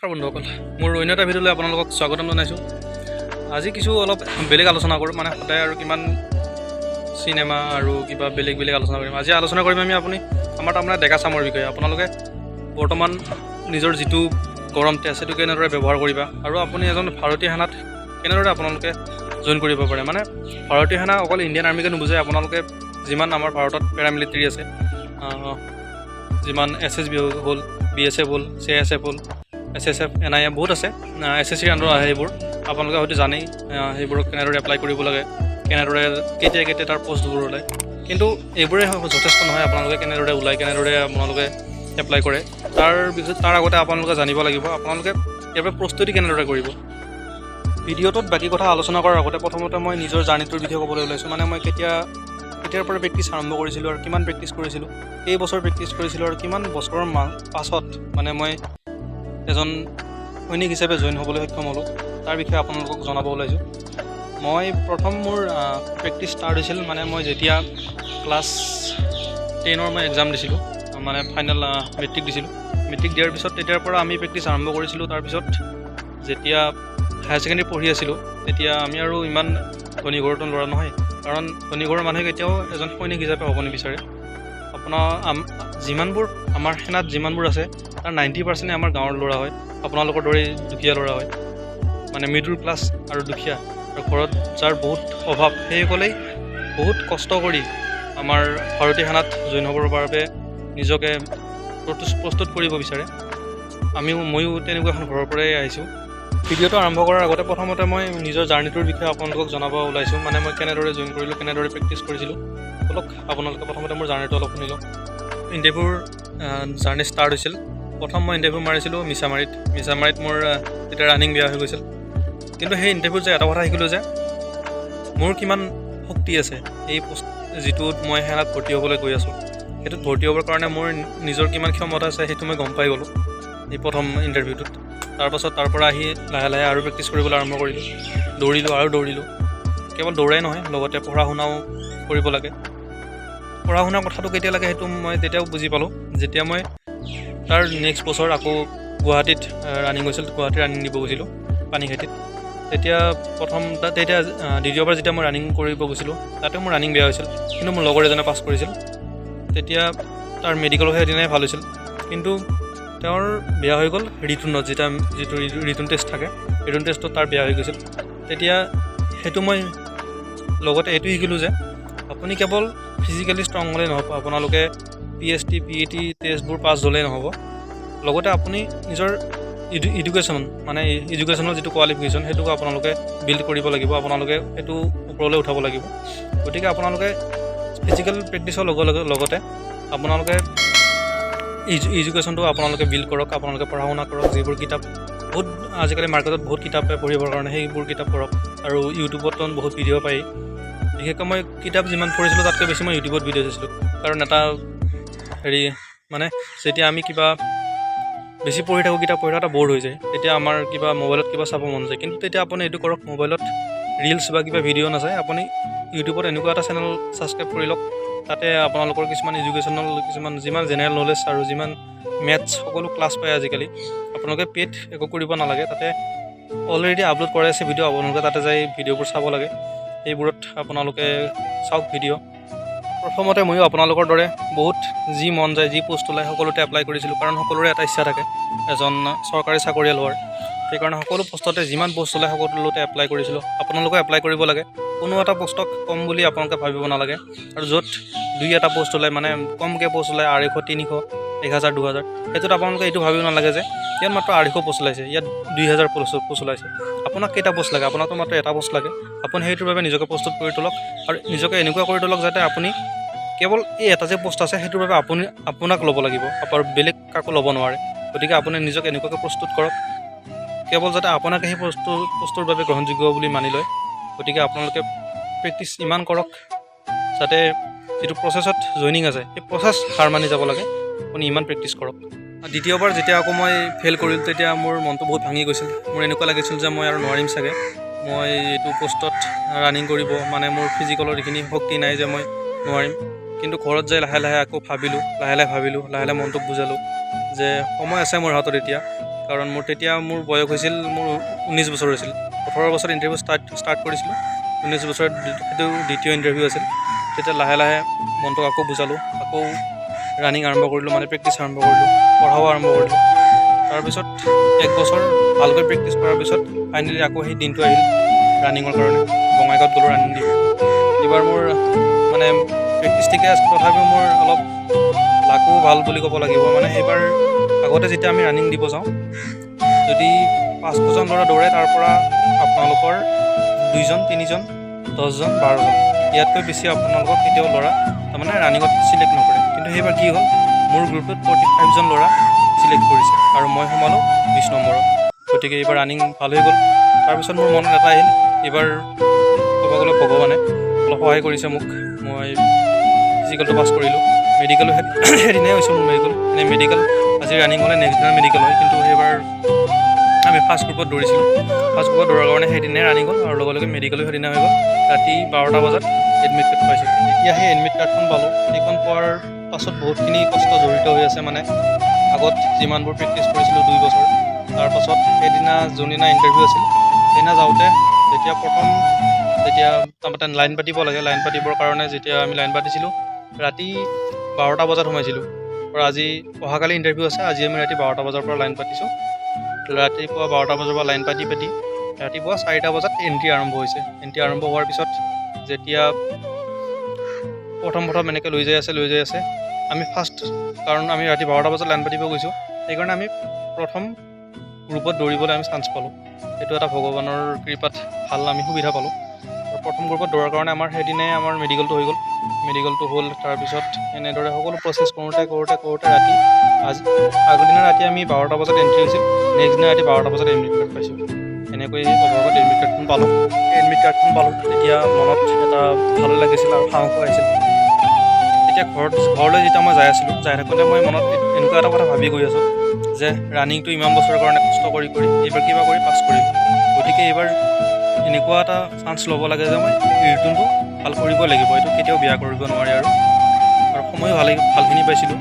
নমস্কাৰ বন্ধুসকল, মোৰ অন্য এটা ভিডিঅ'লৈ আপোনালোকক স্বাগতম জনাইছোঁ। আজি কিছু অলপ বেলেগ আলোচনা কৰোঁ। মানে সদায় আৰু কিমান চিনেমা আৰু কিবা বেলেগ বেলেগ আলোচনা কৰিম? আজি আলোচনা কৰিম আমি আপুনি আমাৰ তাৰমানে ডেকা চামৰ বিষয়ে। আপোনালোকে বৰ্তমান নিজৰ যিটো গৰম তেজ, সেইটো কেনেদৰে ব্যৱহাৰ কৰিবা আৰু আপুনি এজন ভাৰতীয় সেনাত কেনেদৰে আপোনালোকে জইন কৰিব পাৰে। মানে ভাৰতীয় সেনা অকল ইণ্ডিয়ান আৰ্মিকে নুবুজায়। আপোনালোকে যিমান আমাৰ ভাৰতত পেৰামিলিটেৰী আছে, যিমান এছএছবি হ'ল, বিএছএফ হ'ল, চিআইএছএফ হ'ল, এছএছএফ, এনআইএ, বহুত আছে। এছএছচিৰ আণ্ডাৰত আহে সেইবোৰ। আপোনালোকে হয়তো জানেই সেইবোৰক কেনেদৰে এপ্লাই কৰিব লাগে, কেনেদৰে কেতিয়া কেতিয়া তাৰ পষ্টবোৰ ওলায়। কিন্তু এইবোৰে যথেষ্ট নহয়। আপোনালোকে কেনেদৰে ওলায়, কেনেদৰে আপোনালোকে এপ্লাই কৰে, তাৰ পিছত তাৰ আগতে আপোনালোকে জানিব লাগিব আপোনালোকে ইয়াৰ বাবে প্ৰস্তুতি কেনেদৰে কৰিব। ভিডিঅ'টোত বাকী কথা আলোচনা কৰাৰ আগতে প্ৰথমতে মই নিজৰ জাৰ্ণিটোৰ বিষয়ে ক'বলৈ ওলাইছোঁ। মানে মই কেতিয়াৰ পৰা প্ৰেক্টিছ আৰম্ভ কৰিছিলোঁ আৰু কিমান প্ৰেক্টিছ কৰিছিলোঁ, কেইবছৰ প্ৰেক্টিছ কৰিছিলোঁ আৰু কিমান বছৰৰ পাছত মানে মই এজন সৈনিক হিচাপে জইন হ'বলৈ সক্ষম হ'লোঁ, তাৰ বিষয়ে আপোনালোকক জনাব ওলাইছোঁ। মই প্ৰথম মোৰ প্ৰেক্টিছ ষ্টাৰ্ট হৈছিল মানে মই যেতিয়া ক্লাছ 10ৰ মই এক্সাম দিছিলোঁ, মানে ফাইনেল মেট্ৰিক দিছিলোঁ। মেট্ৰিক দিয়াৰ পিছত তেতিয়াৰ পৰা আমি প্ৰেক্টিছ আৰম্ভ কৰিছিলোঁ। তাৰপিছত যেতিয়া হায়াৰ ছেকেণ্ডেৰী পঢ়ি আছিলোঁ, তেতিয়া আমি আৰু ইমান ধনী ঘৰতো ল'ৰা নহয়, কাৰণ ধনী ঘৰৰ মানুহে কেতিয়াও এজন সৈনিক হিচাপে হ'ব নিবিচাৰে। আপোনাৰ যিমানবোৰ আমাৰ সেনাত যিমানবোৰ আছে, তাৰ 90%-এ আমাৰ গাঁৱৰ ল'ৰা হয়, আপোনালোকৰ দৰেই দুখীয়া ল'ৰা হয়। মানে মিডল ক্লাছ আৰু দুখীয়া আৰু ঘৰত যাৰ বহুত অভাৱ, সেইসকলেই বহুত কষ্ট কৰি আমাৰ ভাৰতীয় সেনাত জইন হ'বৰ বাবে নিজকে প্ৰস্তুত প্ৰস্তুত কৰিব বিচাৰে। ময়ো তেনেকুৱা এখন ঘৰৰ পৰাই আহিছোঁ। ভিডিঅ'টো আৰম্ভ কৰাৰ আগতে প্ৰথমতে মই নিজৰ জাৰ্ণিটোৰ বিষয়ে আপোনালোকক জনাব ওলাইছোঁ। মানে মই কেনেদৰে জইন কৰিলোঁ, কেনেদৰে প্ৰেক্টিছ কৰিছিলোঁ। ব'লক, আপোনালোকে প্ৰথমতে মোৰ জাৰ্ণিটো অলপ শুনি লওক। ইণ্টাৰভিউৰ জাৰ্ণি ষ্টাৰ্ট হৈছিল, প্ৰথম মই ইণ্টাৰভিউ মাৰিছিলোঁ মিছামাৰীত। মিছামাৰীত মোৰ তেতিয়া ৰানিং বেয়া হৈ গৈছিল। কিন্তু সেই ইণ্টাৰভিউত যে এটা কথা শিকিলোঁ যে মোৰ কিমান শক্তি আছে, এই পোষ্ট যিটোত মই সেনাত ভৰ্তি হ'বলৈ গৈ আছোঁ, সেইটোত ভৰ্তি হ'বৰ কাৰণে মোৰ নিজৰ কিমান ক্ষমতা আছে, সেইটো মই গম পাই গ'লোঁ এই প্ৰথম ইণ্টাৰভিউটোত। তাৰপাছত তাৰ পৰা আহি লাহে লাহে আৰু প্ৰেক্টিছ কৰিবলৈ আৰম্ভ কৰিলোঁ। দৌৰিলোঁ আৰু দৌৰিলোঁ। কেৱল দৌৰাই নহয়, লগতে পঢ়া শুনাও কৰিব লাগে। পঢ়া শুনাৰ কথাটো কেতিয়া লাগে, সেইটো মই তেতিয়াও বুজি পালোঁ যেতিয়া মই তাৰ নেক্সট বছৰ আকৌ গুৱাহাটীত ৰানিং হৈছিল। গুৱাহাটীত ৰানিং দিব গৈছিলোঁ পানীখাইটিত। তেতিয়া প্ৰথম তেতিয়া দ্বিতীয়বাৰ যেতিয়া মই ৰানিং কৰিব গৈছিলোঁ, তাতেও মোৰ ৰানিং বেয়া হৈছিল। কিন্তু মোৰ লগৰ এজনে পাছ কৰিছিল। তেতিয়া তাৰ মেডিকেলো সেইদিনাই ভাল হৈছিল। কিন্তু তেওঁৰ বেয়া হৈ গ'ল ৰিটেনত, যেতিয়া যিটো ৰিটেন টেষ্ট থাকে, ৰিটেন টেষ্টত তাৰ বেয়া হৈ গৈছিল। তেতিয়া সেইটো মই লগতে এইটো শিকিলোঁ যে আপুনি কেৱল ফিজিকেলি ষ্ট্ৰং হ'লেই নহ'ব, আপোনালোকে পিএছটি, পিইটি টেষ্টবোৰ পাছ হ'লেই নহ'ব, লগতে আপুনি নিজৰ ইডুকেশ্যন, মানে এডুকেশ্যনৰ যিটো কোৱালিফিকেশ্যন, সেইটোকো আপোনালোকে বিল্ড কৰিব লাগিব। আপোনালোকে সেইটো ওপৰলৈ উঠাব লাগিব। গতিকে আপোনালোকে ফিজিকেল প্ৰেক্টিছৰ লগতে আপোনালোকে এডুকেশ্যনটো আপোনালোকে বিল্ড কৰক। আপোনালোকে পঢ়া শুনা কৰক। যিবোৰ কিতাপ বহুত আজিকালি মাৰ্কেটত বহুত কিতাপ পায় পঢ়িবৰ কাৰণে, সেইবোৰ কিতাপ পঢ়ক। আৰু ইউটিউবতো বহুত ভিডিঅ' পায়। বিশেষকৈ মই কিতাপ যিমান পঢ়িছিলোঁ, তাতকৈ বেছি মই ইউটিউবত ভিডিঅ' চাইছিলোঁ। কাৰণ এটা হেৰি মানে যেতিয়া আমি কিবা বেছি পঢ়ি থাকোঁ, কিতাপ পঢ়ি থকা এটা ব'ৰ হৈ যায়। তেতিয়া আমাৰ কিবা মোবাইলত কিবা চাব মন যায়। কিন্তু তেতিয়া আপুনি এইটো কৰক, মোবাইলত ৰিলচ বা কিবা ভিডিঅ' নাচায় আপুনি ইউটিউবত এনেকুৱা এটা চেনেল ছাবস্ক্ৰাইব কৰি লওক, তাতে আপোনালোকৰ কিছুমান এডুকেশ্যনেল, কিছুমান যিমান জেনেৰেল নলেজ আৰু যিমান মেথছ, সকলো ক্লাছ পায় আজিকালি। আপোনালোকে পেইড একো কৰিব নালাগে। তাতে অলৰেডি আপলোড কৰাই আছে ভিডিঅ'। আপোনালোকে তাতে যাই ভিডিঅ'বোৰ চাব লাগে। সেইবোৰত আপোনালোকে চাওক ভিডিঅ'। প্ৰথমতে ময়ো আপোনালোকৰ দৰে বহুত যি মন যায়, যি পোষ্ট ওলায়, সকলোতে এপ্লাই কৰিছিলোঁ। কাৰণ সকলোৰে এটা ইচ্ছা থাকে এজন চৰকাৰী চাকৰিয়াল হোৱাৰ। সেইকাৰণে সকলো পোষ্টতে, যিমান পোষ্ট ওলায়, সকলোতে এপ্লাই কৰিছিলোঁ। আপোনালোকেও এপ্লাই কৰিব লাগে। কোনো এটা পোষ্টক কম বুলি আপোনালোকে ভাবিব নালাগে। আৰু য'ত দুই এটা পোষ্ট ওলায়, মানে কমকৈ পোষ্ট ওলায়, 250, 300, 1000, 2000, সেইটোত আপোনালোকে এইটো ভাবিব নালাগে যে ইয়াত মাত্ৰ 250 পোষ্ট ওলাইছে, ইয়াত 2000 পোষ্ট ওলাইছে। আপোনাক কেইটা পোষ্ট লাগে? আপোনাকতো মাত্ৰ এটা পোষ্ট লাগে। আপুনি সেইটোৰ বাবে নিজকে প্ৰস্তুত কৰি তোলক আৰু নিজকে এনেকুৱা কৰি তোলক যাতে আপুনি কেৱল এই এটা যে পোষ্ট আছে, সেইটোৰ বাবে আপুনি আপোনাক ল'ব লাগিব আৰু বেলেগ কাকো ল'ব নোৱাৰে। গতিকে আপুনি নিজক এনেকুৱাকৈ প্ৰস্তুত কৰক কেৱল যাতে আপোনাকে সেই পোষ্টটোৰ বাবে গ্ৰহণযোগ্য বুলি মানি লয়। গতিকে আপোনালোকে প্ৰেক্টিছ ইমান কৰক যাতে যিটো প্ৰচেছত জইনিং আছে, সেই প্ৰচেছ হাৰ মানি যাব লাগে। আপুনি ইমান প্ৰেক্টিছ কৰক। দ্বিতীয়বাৰ যেতিয়া আকৌ মই ফেইল কৰিলোঁ, তেতিয়া মোৰ মনটো বহুত ভাঙি গৈছিল। মোৰ এনেকুৱা লাগিছিল যে মই আৰু নোৱাৰিম চাগে, মই এইটো পষ্টত ৰানিং কৰিব, মানে মোৰ ফিজিকেলৰ এইখিনি শক্তি নাই যে মই নোৱাৰিম। কিন্তু ঘৰত যাই লাহে লাহে আকৌ ভাবিলোঁ, লাহে লাহে ভাবিলোঁ, লাহে লাহে মনটোক বুজালোঁ যে সময় আছে মোৰ হাতত এতিয়া। কাৰণ কাৰণ মোৰ তেতিয়া মোৰ বয়স হৈছিল, মোৰ 19 বছৰ হৈছিল। 18 বছৰত ইণ্টাৰভিউ ষ্টাৰ্ট ষ্টাৰ্ট কৰিছিলোঁ, 19 বছৰত সেইটো দ্বিতীয় ইণ্টাৰভিউ আছিল। তেতিয়া লাহে লাহে মনটোক আকৌ বুজালোঁ, আকৌ ৰানিং আৰম্ভ কৰিলোঁ, মানে প্ৰেক্টিছ আৰম্ভ কৰিলোঁ, পঢ়াও আৰম্ভ কৰিলোঁ। তাৰপিছত এক বছৰ ভালকৈ প্ৰেক্টিছ কৰাৰ পিছত ফাইনেলি আকৌ সেই দিনটো আহিল ৰানিঙৰ কাৰণে। বঙাইগাঁৱত গ'লোঁ ৰানিং দিব। এইবাৰ মোৰ মানে প্ৰেক্টিছ ঠিকে আছে, তথাপিও মোৰ অলপ লাকো ভাল বুলি ক'ব লাগিব। মানে সেইবাৰ আগতে যেতিয়া আমি ৰানিং দিব যাওঁ, যদি 500জন ল'ৰা দৌৰে, তাৰ পৰা আপোনালোকৰ দুইজন, তিনিজন, 10জন, 12জন, ইয়াতকৈ বেছি আপোনালোকক কেতিয়াও ল'ৰা তাৰমানে ৰানিঙত চিলেক্ট নকৰে। কিন্তু সেইবাৰ কি হ'ল, মোৰ গ্ৰুপটোত 45জন ল'ৰা চিলেক্ট কৰিছে আৰু মই সোমালোঁ 20 নম্বৰত। গতিকে এইবাৰ ৰানিং ভাল হৈ গ'ল। তাৰপিছত মোৰ মনত এটা আহিল, এইবাৰ ক'ব গ'লে ভগৱানে অলপ সহায় কৰিছে মোক। মই ফিজিকেলটো পাছ কৰিলোঁ, মেডিকেলো সেইদিনাই হৈছে মোৰ মেডিকেল। এনেই মেডিকেল আজি ৰানিং হ'লে নেক্সট দিনা মেডিকেল হয়, কিন্তু সেইবাৰ আমি ফাৰ্ষ্ট গ্ৰুপত দৌৰিছিলোঁ। ফাৰ্ষ্ট গ্ৰুপত দৌৰাৰ কাৰণে সেইদিনাই ৰানিং হ'ল আৰু লগে লগে মেডিকেলো সেইদিনা হৈ গ'ল। ৰাতি 12টা বজাত এডমিট কাৰ্ড পাইছোঁ। যেতিয়া সেই এডমিট কাৰ্ডখন পালোঁ, সেইখন পোৱাৰ পাছত বহুতখিনি কষ্ট জড়িত হৈ আছে। মানে আগত যিমানবোৰ প্ৰেক্টিছ কৰিছিলোঁ 2 বছৰ, তাৰপাছত সেইদিনা যোনদিনা ইণ্টাৰভিউ আছিল, সেইদিনা যাওঁতে যেতিয়া প্ৰথম যেতিয়া তাৰমানে লাইন পাতিব লাগে, লাইন পাতিবৰ কাৰণে যেতিয়া আমি লাইন পাতিছিলোঁ, ৰাতি 12টা বজাত সোমাইছিলোঁ আৰু আজি অহাকালি ইণ্টাৰভিউ আছে, আজি আমি ৰাতি 12টা বজাৰ পৰা লাইন পাতিছোঁ। ৰাতিপুৱা 12টা বজাৰ পৰা লাইন পাতি পাতি ৰাতিপুৱা 4টা বজাত এণ্ট্ৰি আৰম্ভ হৈছে। এণ্ট্ৰি আৰম্ভ হোৱাৰ পিছত যেতিয়া প্ৰথম প্ৰথম এনেকৈ লৈ যাই আছে, লৈ যাই আছে, আমি ফাৰ্ষ্ট, কাৰণ আমি ৰাতি 12টা বজাত লাইন পাতিব গৈছোঁ, সেইকাৰণে আমি প্ৰথম গ্ৰুপত দৌৰিবলৈ আমি চান্স পালোঁ। সেইটো এটা ভগৱানৰ কৃপাত ভাল আমি সুবিধা পালোঁ। আৰু প্ৰথম গ্ৰুপত দৌৰাৰ কাৰণে আমাৰ সেইদিনাই আমাৰ মেডিকেলটো হৈ গ'ল। মেডিকেলটো হ'ল, তাৰপিছত এনেদৰে সকলো প্ৰচেছ কৰোঁতে কৰোঁতে কৰোঁতে ৰাতি আজি আগদিনা ৰাতি আমি 12টা বজাত এণ্ট্ৰি হৈছিল, নেক্সট দিনা ৰাতি 12টা বজাত এডমিট কাৰ্ড পাইছোঁ। এনেকৈ অৱশেষত এডমিট কাৰ্ডখন পালোঁ। এডমিট কাৰ্ডখন পালোঁ তেতিয়া মনত এটা ভালো লাগিছিল আৰু সাহসো আহিছিল। তেতিয়া ঘৰলৈ যেতিয়া মই যাই আছিলোঁ, যাই থাকোঁতে মই মনত এনেকুৱা এটা কথা ভাবি গৈ আছোঁ যে ৰানিংটো ইমান বছৰৰ কাৰণে কষ্ট কৰি কৰি এইবাৰ কিবা কৰি পাছ কৰিম, গতিকে এইবাৰ এনেকুৱা এটা চান্স ল'ব লাগে যে মই ৰিটেনটো ভাল কৰিব লাগিব, এইটো কেতিয়াও বেয়া কৰিব নোৱাৰি। আৰু আৰু সময়ো ভালখিনি পাইছিলোঁ,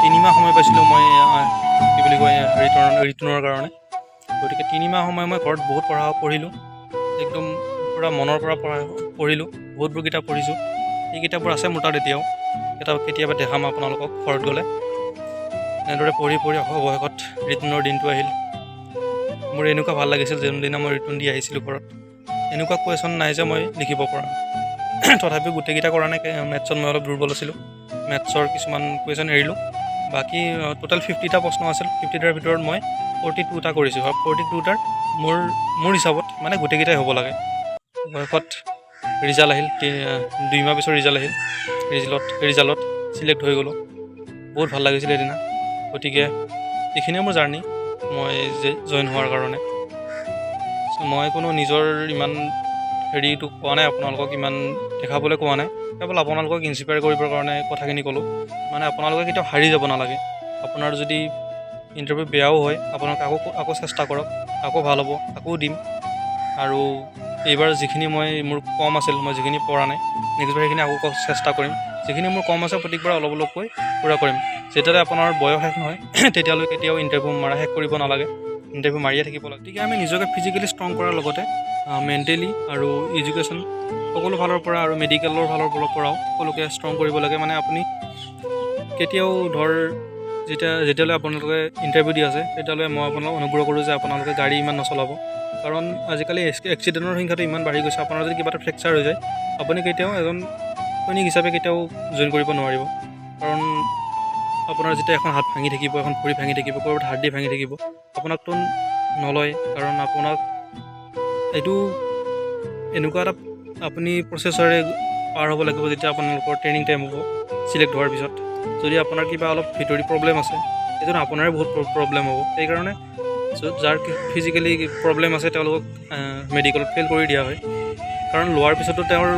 3 মাহ সময় পাইছিলোঁ মই, কি বুলি কয়, ৰিটেনৰ কাৰণে। গতিকে 3 মাহ সময় মই ঘৰত বহুত পঢ়িলোঁ, একদম পূৰা মনৰ পৰা পঢ়িলোঁ, বহুতবোৰ কিতাপ পঢ়িছোঁ। সেই কিতাপবোৰ আছে মোৰ তাত এতিয়াও, কিতাপ কেতিয়াবা দেখাম আপোনালোকক ঘৰত গ'লে। এনেদৰে পঢ়ি পঢ়ি অৱশেষত ৰিটেনৰ দিনটো আহিল। মোৰ এনেকুৱা ভাল লাগিছিল যোনদিনা মই ৰিটেন দি আহিছিলোঁ ঘৰত, এনেকুৱা কুৱেশ্যন নাই যে মই লিখিব পৰা নাই। তথাপিও গোটেইকেইটা কৰা নাই, মেথছত মই অলপ দুৰ্বল আছিলোঁ, মেথছৰ কিছুমান কুৱেশ্যন এৰিলোঁ। বাকী টোটেল 50টা প্ৰশ্ন আছিল, 50টাৰ ভিতৰত মই 42টা কৰিছোঁ আৰু 42টাৰ মোৰ মোৰ হিচাপত মানে গোটেইকেইটাই হ'ব লাগে। অৱশেষত ৰিজাল্ট আহিল, 2 মাহ পিছত ৰিজাল্ট আহিল। ৰিজাল্টত চিলেক্ট হৈ গ'লোঁ। বহুত ভাল লাগিছিল সেইদিনা। গতিকে এইখিনিয়ে মোৰ জাৰ্ণি মই যে জইন হোৱাৰ কাৰণে। চ' মই কোনো নিজৰ ইমান হেৰিটো কোৱা নাই, আপোনালোকক ইমান দেখাবলৈ কোৱা নাই, কেৱল আপোনালোকক ইনস্পায়াৰ কৰিবৰ কাৰণে কথাখিনি ক'লোঁ। মানে আপোনালোকে কেতিয়াও হাৰি যাব নালাগে। আপোনাৰ যদি ইণ্টাৰভিউ বেয়াও হয়, আপোনালোকে আকৌ আকৌ চেষ্টা কৰক, আকৌ ভাল হ'ব, আকৌ দিম। আৰু এইবাৰ যিখিনি মই মোৰ কম আছিল, মই যিখিনি পৰা নাই, নেক্সট বাৰ সেইখিনি আকৌ চেষ্টা কৰিম। যিখিনি মোৰ কম আছে, প্ৰত্যেকবাৰ অলপ অলপকৈ পূৰা কৰিম। যেতিয়ালৈ আপোনাৰ বয়স শেষ নহয়, তেতিয়ালৈ কেতিয়াও ইণ্টাৰভিউ মাৰা শেষ কৰিব নালাগে, ইণ্টাৰভিউ মাৰিয়ে থাকিব লাগে। গতিকে আমি নিজকে ফিজিকেলি ষ্ট্ৰং কৰাৰ লগতে মেণ্টেলি আৰু এডুকেশ্যন সকলো ফালৰ পৰা আৰু মেডিকেলৰ ফালৰ পৰাও সকলোকে ষ্ট্ৰং কৰিব লাগে। মানে আপুনি কেতিয়াও ধৰ যেতিয়ালৈ আপোনালোকে ইণ্টাৰভিউ দি আছে, তেতিয়ালৈ মই আপোনালোকক অনুগ্ৰহ কৰোঁ যে আপোনালোকে গাড়ী ইমান নচলাব, কাৰণ আজিকালি এক্সিডেণ্টৰ সংখ্যাটো ইমান বাঢ়ি গৈছে। আপোনাৰ যদি কিবা এটা ফ্ৰেকচাৰ হৈ যায়, আপুনি কেতিয়াও এজন সৈনিক হিচাপে কেতিয়াও জইন কৰিব নোৱাৰিব, কাৰণ আপোনাৰ যেতিয়া এখন হাত ভাঙি থাকিব, এখন ভৰি ভাঙি থাকিব, ক'ৰবাত হাৰ্ডি ভাঙি থাকিব, আপোনাকতো নলয়। কাৰণ আপোনাক এইটো এনেকুৱা এটা আপুনি প্ৰচেছৰে পাৰ হ'ব লাগিব। যেতিয়া আপোনালোকৰ ট্ৰেইনিং টাইম হ'ব, চিলেক্ট হোৱাৰ পিছত যদি আপোনাৰ কিবা অলপ ভিতৰি প্ৰব্লেম আছে, সেইটো আপোনাৰে বহুত প্ৰব্লেম হ'ব। সেইকাৰণে যাৰ ফিজিকেলি প্ৰব্লেম আছে, তেওঁলোকক মেডিকেলত ফেইল কৰি দিয়া হয়, কাৰণ লোৱাৰ পিছতো তেওঁৰ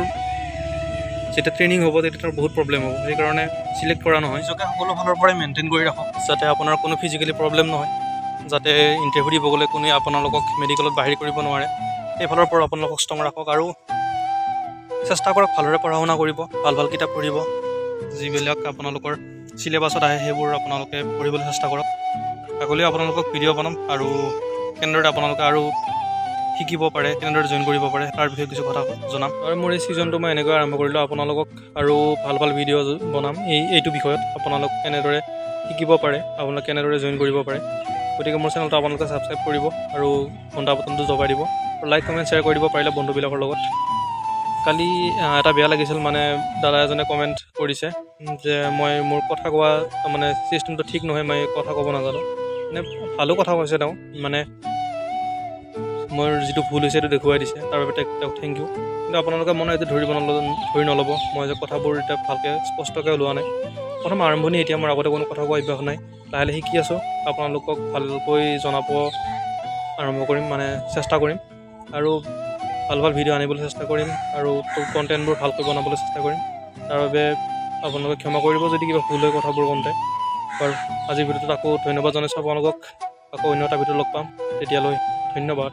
যেতিয়া ট্ৰেইনিং হ'ব, তেতিয়া তেওঁৰ বহুত প্ৰব্লেম হ'ব, সেইকাৰণে চিলেক্ট কৰা নহয়। নিজকে সকলো ফালৰ পৰাই মেইনটেইন কৰি ৰাখক, যাতে আপোনাৰ কোনো ফিজিকেলি প্ৰব্লেম নহয়, যাতে ইণ্টাৰভিউ দিব গ'লে কোনোৱে আপোনালোকক মেডিকেলত বাহিৰ কৰিব নোৱাৰে। সেইফালৰ পৰা আপোনালোকক ষ্ট্ৰং ৰাখক আৰু চেষ্টা কৰক ভালদৰে পঢ়া শুনা কৰিব, ভাল ভাল কিতাপ পঢ়িব, যিবিলাক আপোনালোকৰ চিলেবাছত আহে সেইবোৰ আপোনালোকে পঢ়িবলৈ চেষ্টা কৰক। আগলৈ আপোনালোকক ভিডিঅ' বনাম আৰু কেনেদৰে আপোনালোকে আৰু শিকিব পাৰে, কেনেদৰে জইন কৰিব পাৰে, তাৰ বিষয়ে কিছু কথা জনাম। আৰু মোৰ এই ছিজনটো মই এনেকৈ আৰম্ভ কৰিলোঁ। আপোনালোকক আৰু ভাল ভাল ভিডিঅ' বনাম এইটো বিষয়ত, আপোনালোক কেনেদৰে শিকিব পাৰে, আপোনালোক কেনেদৰে জইন কৰিব পাৰে। গতিকে মোৰ চেনেলটো আপোনালোকে ছাবস্ক্ৰাইব কৰিব আৰু ঘণ্টা বটনটো দবাই দিব আৰু লাইক, কমেণ্ট, শ্বেয়াৰ কৰি দিব পাৰিলে বন্ধুবিলাকৰ লগত। কালি এটা বেয়া লাগিছিল, মানে দাদা এজনে কমেণ্ট কৰিছে যে মই মোৰ কথা কোৱা মানে ছিষ্টেমটো ঠিক নহয়, মই কথা ক'ব নাজানো। মানে ভালো কথা কৈছে তেওঁ, মানে মোৰ যিটো ভুল হৈছে সেইটো দেখুৱাই দিছে, তাৰ বাবে তেওঁক thank U. কিন্তু আপোনালোকে মনে এইটো ধৰি নল'ব মই যে কথাবোৰ এতিয়া ভালকৈ স্পষ্টকৈ ওলোৱা নাই। প্ৰথম আৰম্ভণি, এতিয়া মোৰ আগতে কোনো কথা কোৱা অভ্যাস নাই, লাহে লাহে শিকি আছোঁ। আপোনালোকক ভালকৈ জনাব আৰম্ভ কৰিম, মানে চেষ্টা কৰিম আৰু ভাল ভাল ভিডিঅ' আনিবলৈ চেষ্টা কৰিম আৰু কণ্টেণ্টবোৰ ভালকৈ বনাবলৈ চেষ্টা কৰিম। তাৰ বাবে আপোনালোকে ক্ষমা কৰিব যদি কিবা ভুল হয় কথাবোৰ কওঁতে। বাৰু, আজিৰ ভিডিঅ'টোত আকৌ ধন্যবাদ জনাইছোঁ আপোনালোকক। আকৌ অন্য এটা ভিডিঅ'ত লগ পাম, তেতিয়ালৈ ধন্যবাদ।